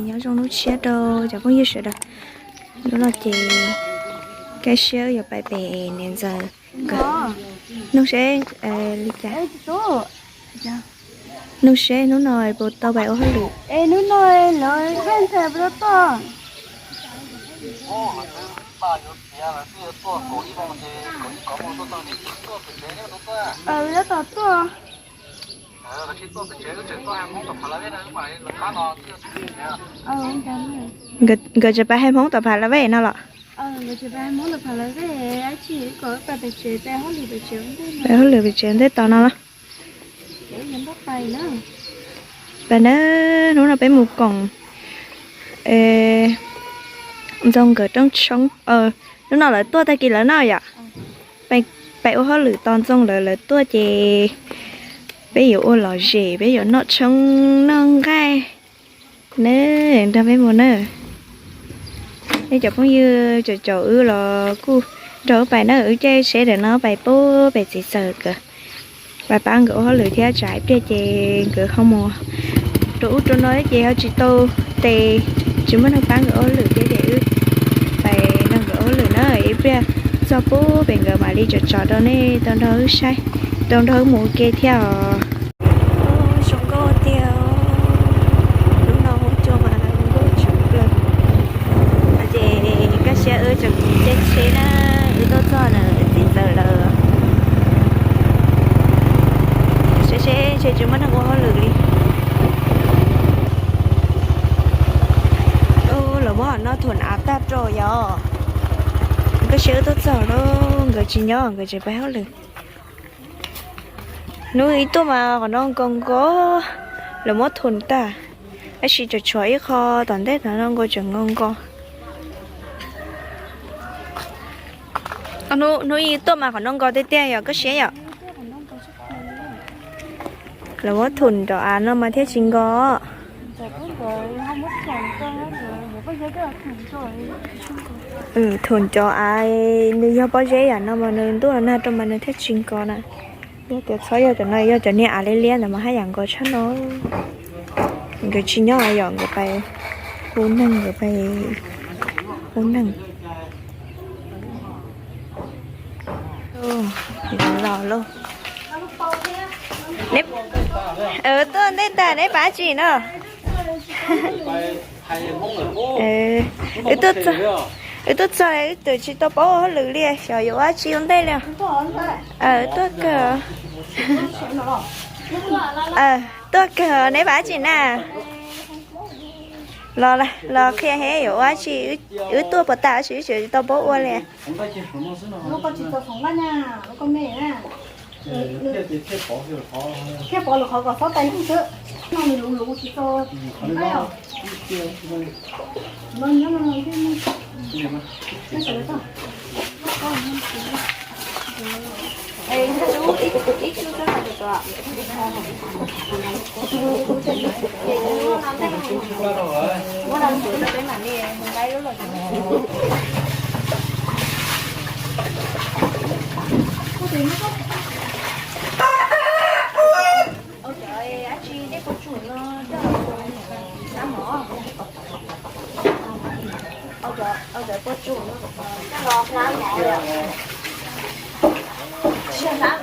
Nyob zoo lub tshiab rau cov phooj ywg sawv daws. Hnub no ces Kaj Siab wb yuav pais pem niam ntxawm nkawd. Nug seb li cas, nug seb hnub no puas tau pais ua hauj lwm. Nkawd tseem pais hais Hmoob tom Phav Las Vej no los? Pais hauj lwm pem tsev ntej tos no los? Pais na, hnub no peb mus koom Ntxoog nkawd rooj tshoob. Hnub no lawv tuaj tag kis lawm no yom. Pais ua hauj lwm tos Ntxoog lawv, lawv tuaj ces peb yuav ua lom zem, peb yuav noj tshoob noj nqaij na, nrog peb mus na. Nej cov phooj ywg caum caum wb los kuj nrog wb pais na, wb caij tsheb ntawm no pais puag pem txiv xawm nkawd, pais pab nkawd ua hauj lwm thiab tsam ib pliag ces nkawd ho mus rau ub rau no ces ho tsis tau tes, tsis muaj neeg pab nkawd ua hauj lwm thiab ces wb pais nrog nkawd ua hauj lwm na, ib pliag txog puag pem nkawd mam li tsom tsom rau nej tau nrog wb saib, tau nrog wb mus ua ke thiab os. Zoo nkauj tiag, lub no hoob cua mas zoo nkauj tshaj plaws. Ces Kaj Siab wb tseem caij tsheb na, wb tuaj txog ntawm txiv xawm lawm. Seb seb ntshe tsis muaj neeg ua hauj lwm li. Lawv muab noj thum av tag rau yom. Kaj Siab wb tuaj txog lawm, nkawd tsis nyob, nkawd tseem pais hauj lwm. Hnub ib tuaj mas qhov no nkaus nkaus, lawv muab thum tag, tab sis tseem tshuav ib qho tom ntej no nkaus tseem nkaus nkaus. Hnub ib tuaj mas qhov no nkaus tiag tiag yom Kaj Siab yom. Lawv muab thum nrov av no mas thiaj tsis nkaus. Thum nrov av, nws yog pob zeb yam no mas nws ntuj los nag rau mas nws thiaj tsis nkaus na. Yog tias txhob yog cov no, yog cov niag av liab liab ntawd mas haj yam nkaus tshaj no. Nkawd tsis nyob yom, nkawd pais hu neeg, nkawd pais hu neeg. Los lauj. Tuaj ntej tag neb pab tsi no? Wb tuaj txog wb twb tsis tau paub ua hauj lwm li, xyov yuav ua dab tsi ua ntej li. Tuaj kawg, tuaj kawg neb pab tsi na? Los qhia seb yuav ua dab tsi, wb tuaj puas tas tab sis wb tsis tau paub ua li.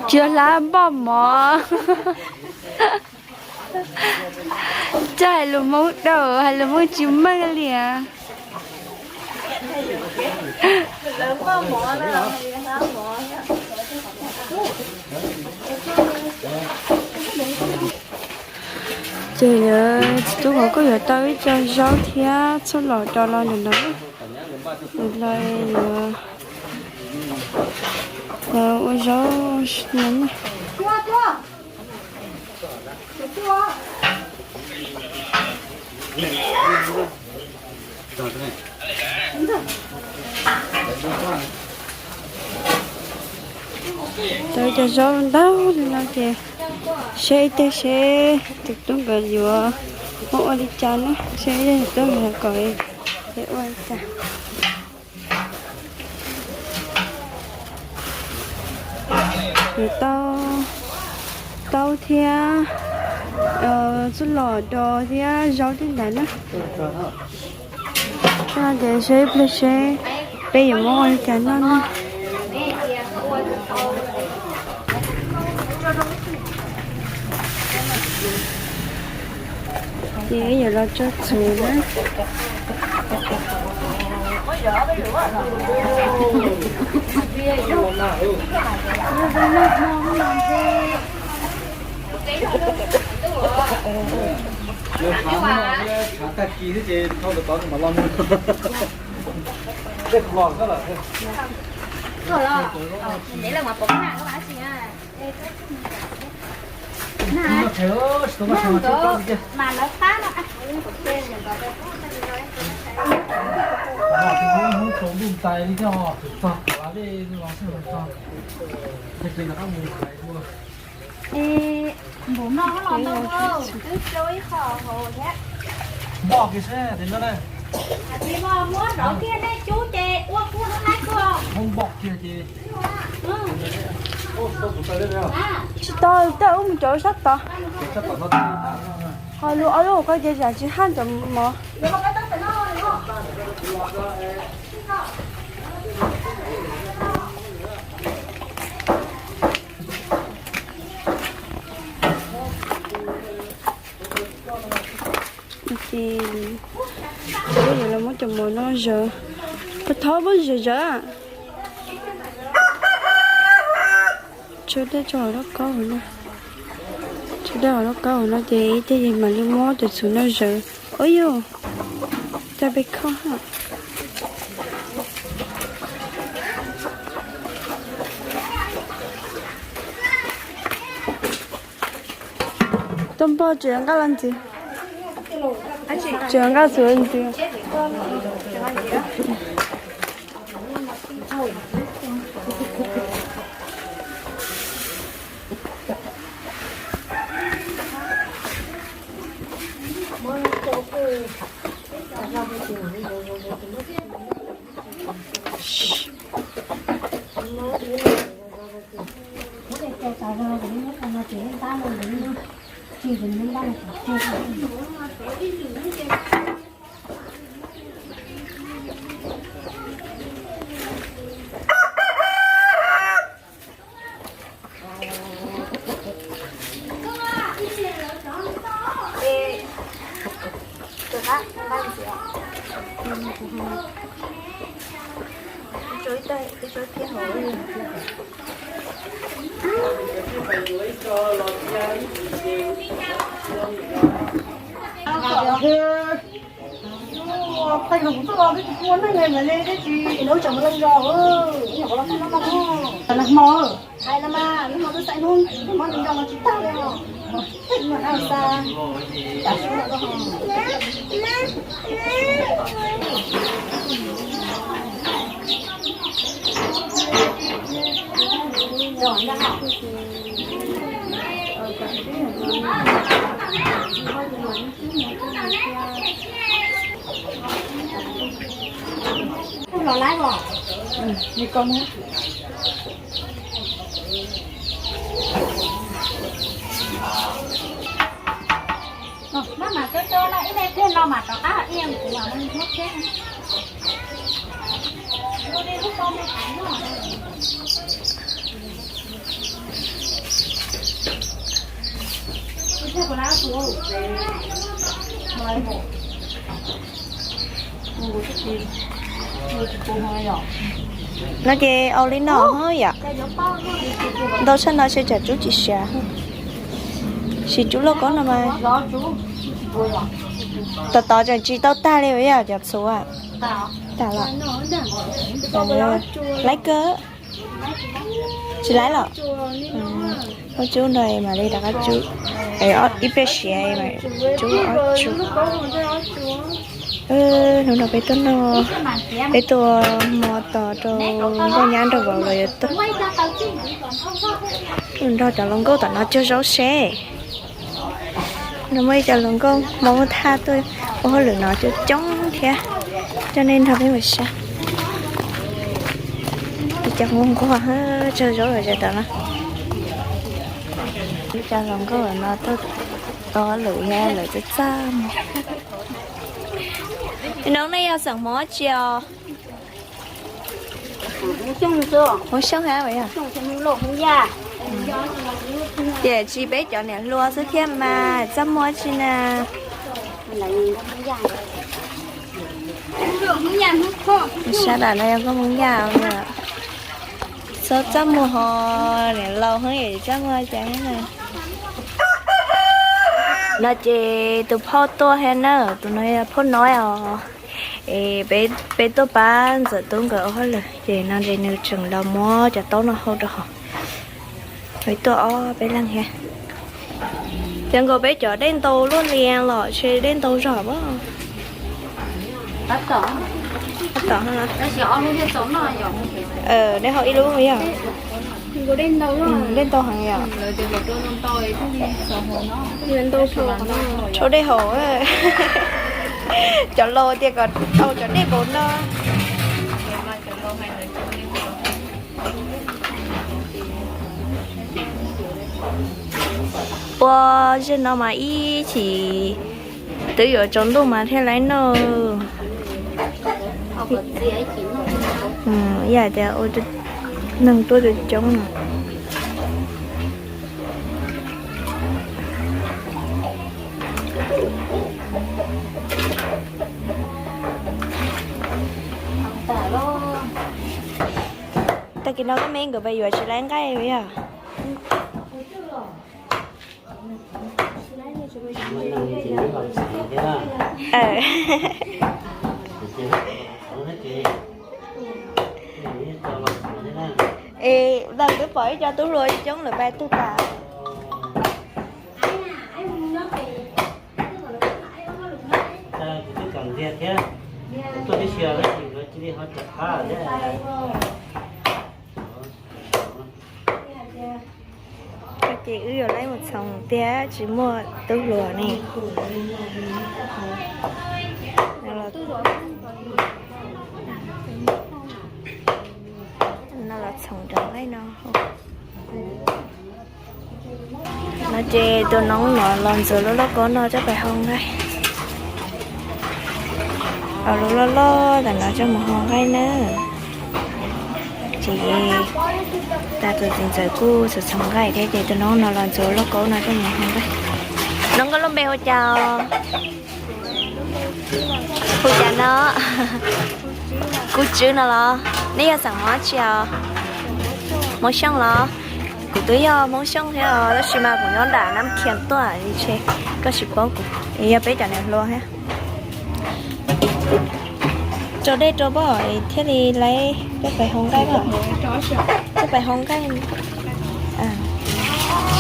Tsis hlab npoj mov. Coj hais lus Hmoob dhau, hais lus Hmoob tsis meej li. Ces yuav txiv tub Huab kuj yuav tau ib co zaub thiab tshuaj los rau los ntawm no. Los ua zaub no na. Tau cov zaub ntau li no ces seb ib teg seb tus tub nkawd yuav muab ua li cas na, seb ib teg tus tub nkawd kom ua li cas. Taub, taub thiab txuj lom dos thiab zaub tej ntawd na. Ces seb ib pliag seb peb yuav muab ua li cas noj na. Ces yuav los tso txhuv na. Npom no los ntau, twb rau ib qho hauv thiab. Npom kiag seb, muab rov kiag nej cub ces ua kuv hnub laib tuaj. Npom kiag ces. Tsis tau, tej ub mus cov sab tod. Ho lub ob lub ko ces tsam tsis haj cov mov. Ces peb yuav los muab cov mov no zawv. Koj thov muab zawv zawv. Tsau dej rau hauv lauj kaub hauv no. Tsau dej hauv lauj kaub hauv no ces ib pliag ces mam li muab cov txhuv no zawv. Ua yus, cas pes kho ha. Tuaj npog tseem nqaj los ntxiv. Tseem nqaj txhuv ntxiv. Pheej los kuv tuaj los twb tsis ua neej li mam li twb tsis lub tseem mus leej zos, ib nyuam qhuav los tuaj noj mov. Hais los mas, noj mov twb xaiv hnub, noj mov nco los tsis tag li os. Noj qab xa, tam sim no koj ho. Los lawm os. Maj mam tso tso no ib me pliag no mam rov qab ib kuv mam muab thiab. No ces ua li no yom. Ntau tshaj no seb tsam tsub tsis siav. Siv tsub lauj kaub no mas. Tom tod tseem tsis tau tag li yom, cov txhuv. Tag lawm. Laib kawg. Tsis laib los? Muab tsub no mam li rov qab tsub. Ib pliag siav tsub ob tsub. Hnub no peb tuaj noj, peb tua hmo tos rau nkauj nyab nrog vauv los yuav tuaj nrog cov hluas nkauj tom no cog zaub seb. No muaj ib co hluas nkauj Hmoob thaj tuaj ua hauj lwm no coob coob thiab, coj nej nrog peb mus saib. Ib co nquag nquag cog zaub zom zaws tom no. Cov hluas nkauj no tuaj tau lwm thiab, lawv txaj txaj muag. Nov nej yog xeem Hmoob tsi os? Hmoob Xyooj hab yog? Ces tsis peb cov niam hluas xwb thiab mas txaj muag tsi na. Sab dam no yog nkauj Hmoob Yaj, txaj muag ho, niam laus heev, txaj muag cas na. No ces tus phauj tuaj thiab na, tus no yog phauj Nob os. Es peb tuaj pab Ntxawm Tub nkawd ua hauj lwm ces no ces nws tseem los muab cov taub no hau rau hauv. Peb tuaj ob peb leeg thiab. Cov nkaus peb cov dej ntau luaj li los ntshe dej ntau zog pab. Tab tom, dej hau ib lub yog. Dej ntau heev yom. Rau dej haus. Cov laus tias kom tau cov dej npaum no. Ua zej no mas ib chim twb yuav tsaus ntuj mas thiaj li noj. Ib yam tias ua neeg tuaj coob coob no. Tag kis no koj me nkawd pes yuav tsis laib nqaij yog? Es Ntxawm twb pom ib co tub hluas coob lawm pais tug tas. Ces wb yuav laib mus txhoov tiag tsis muaj tub hluas ne. No los txhoov cov nqaij no. No ces tus noob no los ntxuav lub lauj kaub no coj pais hau nqaij. Lub loj loj tas no coj mus hau nqaij na. Ces tas tus txiv ntxawm kuj txhoov txhoov nqaij thiab ces tus noob no los ntxuav lub lauj kaub no coj mus hau nqaij. Noob, koj lub npe hu cas? Hu cas no? Kuv Tswb no los? Neb yog xeem Hmoob tsi os? Hmoob Xyooj los? Kuv twb yog Hmoob Xyooj thiab os, tab sis mas kuv nyob nram Nab Khias tuaj, koj tsis paub kuv. Yog peb cov niam hluas thiab. Tso dej rau pab thiaj li laib coj pais hau nqaij pab. Coj pais hau nqaij.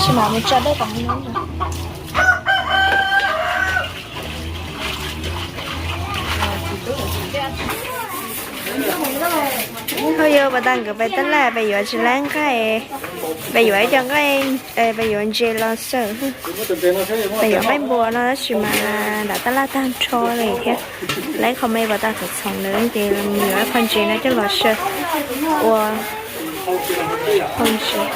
Tab sis mas mus tso dej tom no. Hauj yuav puas tas nkawd pais tab laj, pais yuav tsis laib nqaij, pais yuav ib co nqaij, pais yuav ntses los xaws, pais yuav nqaij npua no tab sis mas nram tab laj tag nrho li thiab. Laib qho me puas tas txhoov txhoov ntawd ces yuav ib qho ntses no coj los xaws ua hau ntses.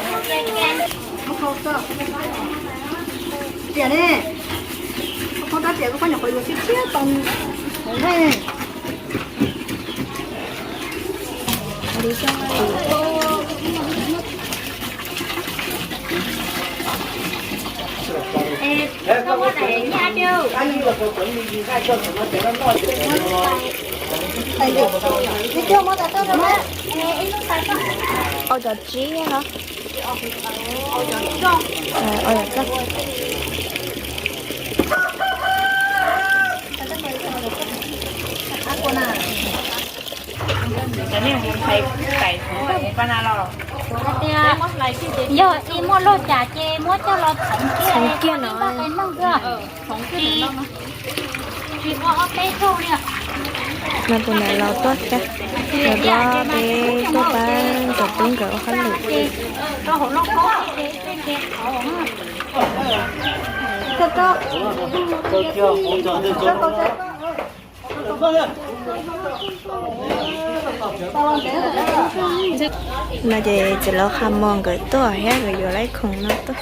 Ua cov tsib ho. Yog ib muaj loj cas ces muab coj los txhoov kiag no. Tsis muaj ob peb zaug li. No tus niam laus tuaj thiab, los tuaj peb tuaj pab ntxawm tub nkawd ua hauj lwm. No ces txiv laus Qha Mos nkawd tuaj thiab, nkawd yuav laib khoom no tuaj.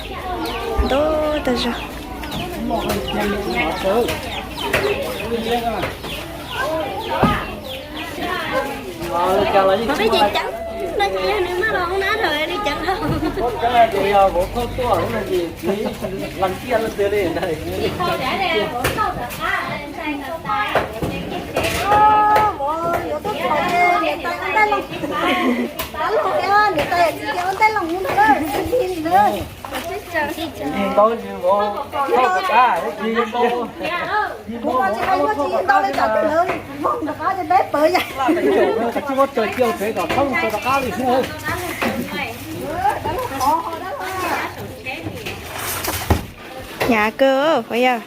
Ntau tag zog. Peb ces ceev, no ces yog nws maj los hoob nab rau li ceev rau. Hnyav kawg puas yog?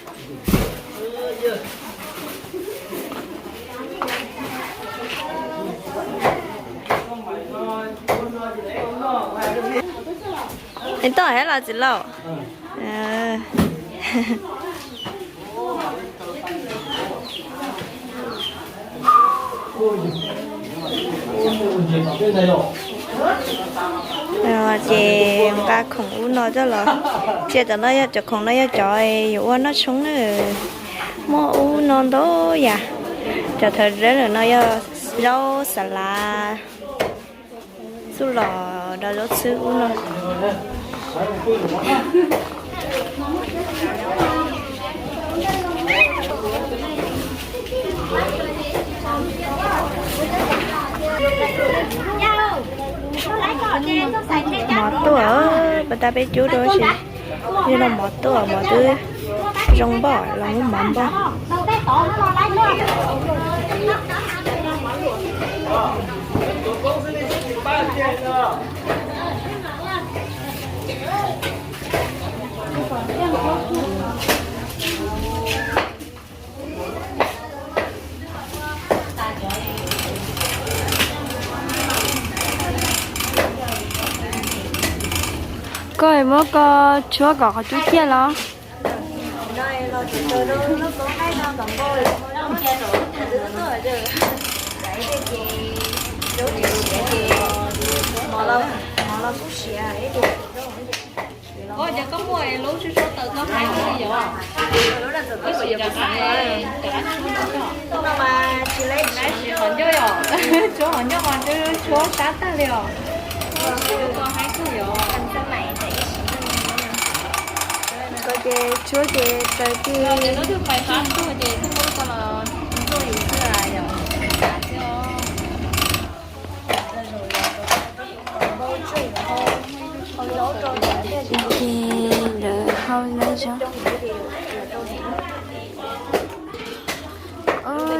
Neb tuaj hais los txiv laus? Ces nqa khoom ub no coj los. Tsiaj cov no yog cov khoom no yog cov yuav ua noj tshoob na. Muaj ub no ntau yam. Cov thawv dawb no yog zaub xas lav, txuj lom, zaub txhwb ub no. Mov tuaj, pas tas peb cub dua si. Yog no mov tuaj, mov twb zoo npoj los muab mov npoj. Koj muab koj tshuab kom qhov cub ciaj los. Ua cas koj muaj lub tshuab tshuab taws koj haib li yom? Wb siv cov haib, cov dab tshuab no, dab tsi qhov ncauj yom? Tshuab qhov ncauj mas twb tshuab sab tag li os. Koj haib kawg yom? Koj ces tshuab ces taws kiag. Ces hnub twg pais txog ntug ces tuaj muab koj los ntxuaj yus xwb yom. Ces lawv hau lawv zog.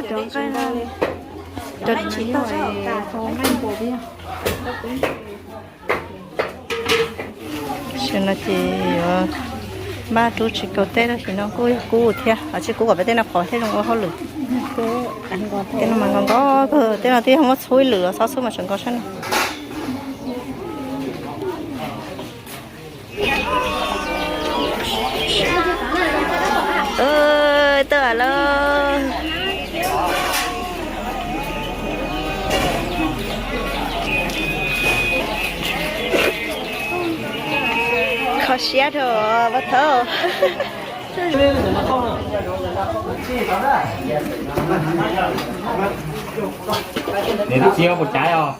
Cov nqaij no, cov nqaij npua thiab. Tam sim no ces yuav npaj rub tsis kaus teb, tam sim no kuj yog kub thiab, ho tsis kub kom peb tej no qhuav thiaj zoo ua hauj lwm. Tej no mas nkos nkos kawg, tej no twb yog muab txhub ib lwm los xob txhub mas tseem nkos sab no. Tuaj lawm. Kho siab rau pab thaub. Nws twb tsis yog puas cav os.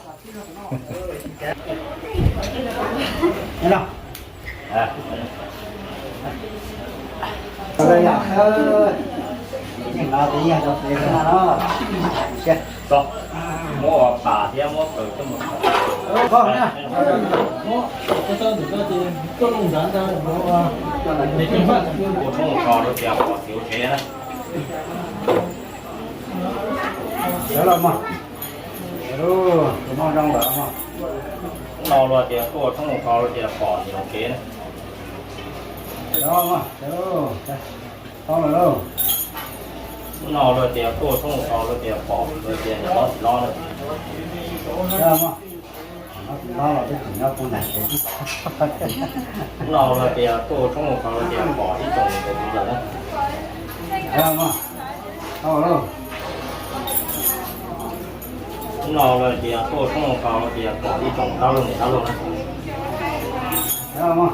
Muab ua pas thiab muab kaws coj mus. Ua tshoob ua kos rau tias pom txiv ua tsev na. Sawv los mog, tus moj zoo lawm mog. Hnub no luag tias tuaj tshoob ua kos rau tias pom txiv ua tsev na. Sawv los mog, sawv los, tau lawm lauj. Hnub no luag tias tuaj tshoob ua kos rau tias pom luag tias niam hlob txiv hlob na. Sawv los mog. Hnub no luag tias tuaj tshoob ua kos rau tias pom ib tsoom ntawm na. Sawv los mog, tau lauj. Hnub no luag tias tuaj tshoob ua kos rau tias pom ib tsoom dab laug niam dab laug na. Sawv los mog.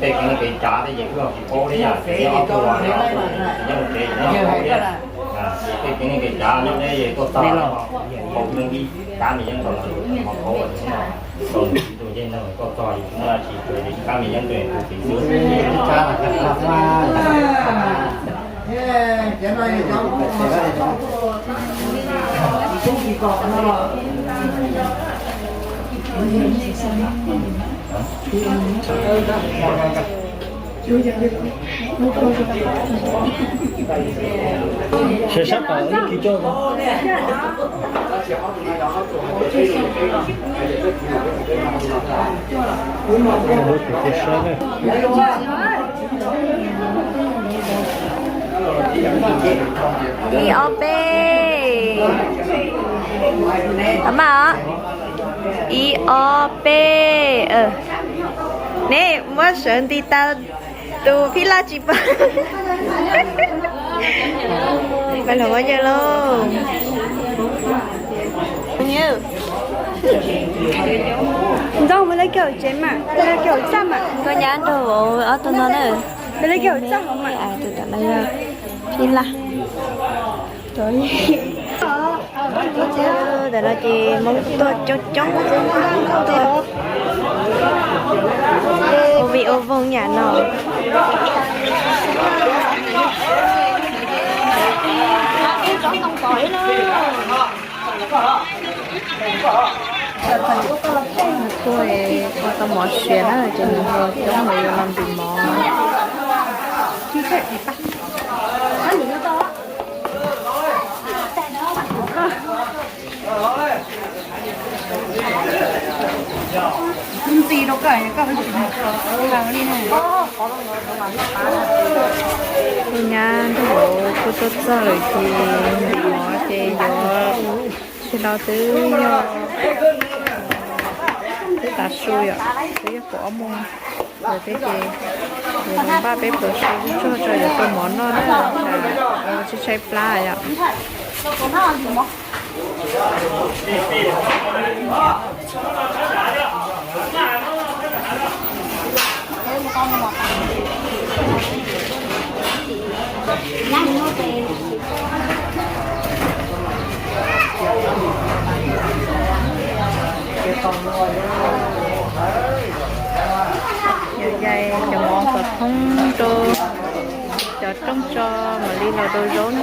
tej kev neej kev tsav thiab ces kuj tsis paub thiab yom, ces nyob ob tug nyob mus tsev ces nyob tsis paub thiab. Ces tej kev neej kev tsav nyob deb ces tuaj txog haus ib kab me yeeb rau nws, ho paub rau nws txiv tus ncej neeg tuaj txog ces muaj dab tsi ces kab me yeeb rau nws tus txiv xwb. Sab sab tom ib kis coj. Ib ob peb. Ab mas, ib ob peb. Nej muab sawv nti tau tus phij laj tsis pom. Pais los ua yawg lauj. Ntxoog, mus lawv kiag hauv tsev mas, mus lawv kiag hauv txaj mas. Koj nyab nrog vauv ob tug no na. Mus lawv kiag hauv txaj hauv mas. Tus tom no yog phij laj. Tam no ces Hmoob tuaj coob coob, ua vij ua voog yam no. Tuaj ua tau mov siav na, ces nws ho coob, nws yuav los ntim mov. Ntxi rau koj, koj li no. Tus nyab nrog vauv kuj tuaj txog lawm ces ntim mov ces yuav, sawv daws twb yog twb tav su yom, twb yog kaum ob moos lawm thiab ces yuav npaj peb pluas su tsuag tsuag yuav tau mov noj na, tshaib tshaib plab yom. Rooj tso mam li los rau zaub na.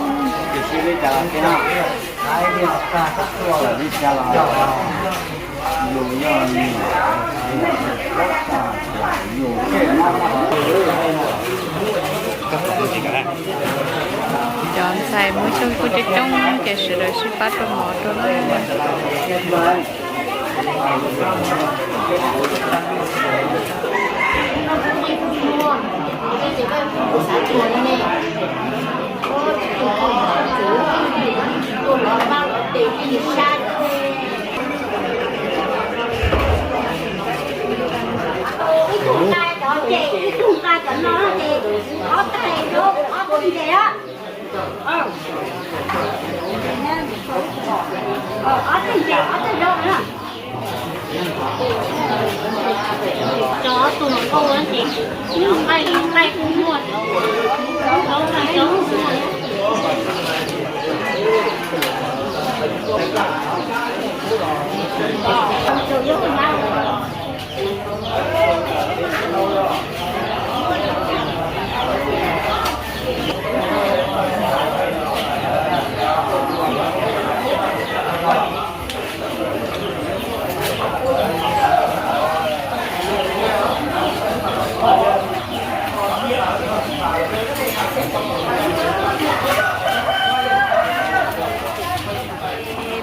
Cov ntxhais muaj xyoo kuj coob coob ces sawv daws sib pab rau mov rau lawm.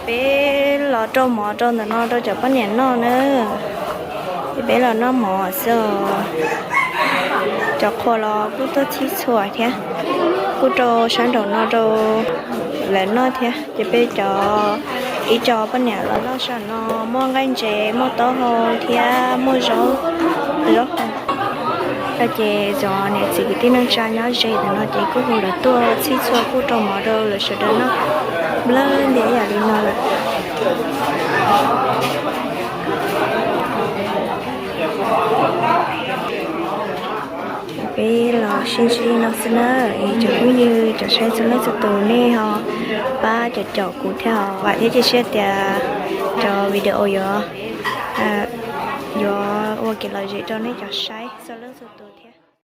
Peb los rau mov rau ntawm no rau cov poj niam noj na. Ces peb los noj mov xwb os. Cov qhua los kuj tuaj txhij txhua thiab, kuj rau sab nraum no rau lawv noj thiab. Ces peb cov, ib co poj niam los noj saum no, muaj nqaij ntses, muaj taub hau thiab muaj zaub, zaub qau. Ces cov niam txiv kwv tij neej tsa nyob ze ntawm no ces kuj hu lawv tuaj txhij txhua kuj rau mov rau lawv sawv daws noj nplawg ntias yam li no lawm. Peb los sib ntsib no xwb na, es cov phooj ywg cov saib txhua leej txhua tus nej ho pab caum caum kuv thiab os. Vam thiab cia siab tias cov video yuav, yuav ua kev lom zem rau nej cov saib.